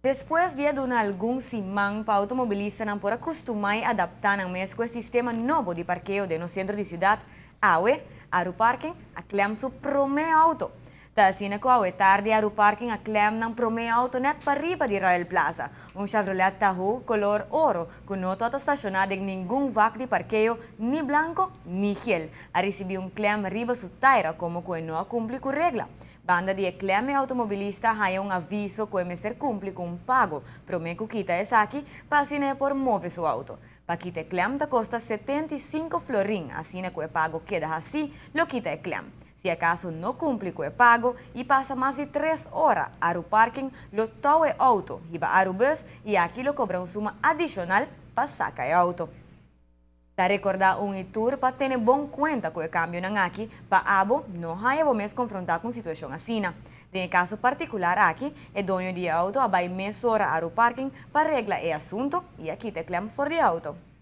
Despues di a duna algun siman pa automobilistanan por a custuma y adapta nan mes cu e sistema nobo di parkeo den nos centro di ciudad, awe, Aruparking a klem su prome auto. Ta asina cu awe tardi Aruparking a klem nan prome auto net pariba di Royal Plaza, un Chevrolet Tahoe color oro cu no tabata staciona den ningun vak di parkeo ni blanco ni geel, a ricibi un klem riba su taira como cu e no a cumpli cu regla. Banda di e klem e automobilista a haña un aviso ku e mester kumpli ku un pago promé ku kita esaki pa asina e por move su auto. Pa kita e klem ta kosta 75 florin, asina ku e pago keda hasí lo kita e klem. Si akaso no kumpli ku e pago i pasa mas di 3 ora, Aruparking lo tou e auto hiba Arubus i aki lo kobra un suma adishonal pa saka e auto. Ta rekordá un i tur pa tene bon kuenta ku e kambionan aki pa abo no haña bo mes konfrontá ku un situashon asina. Den e kaso partikular aki, e doño di e outo a bai mesora Aruparking pa regla e asunto i a kita e klèm for di e outo.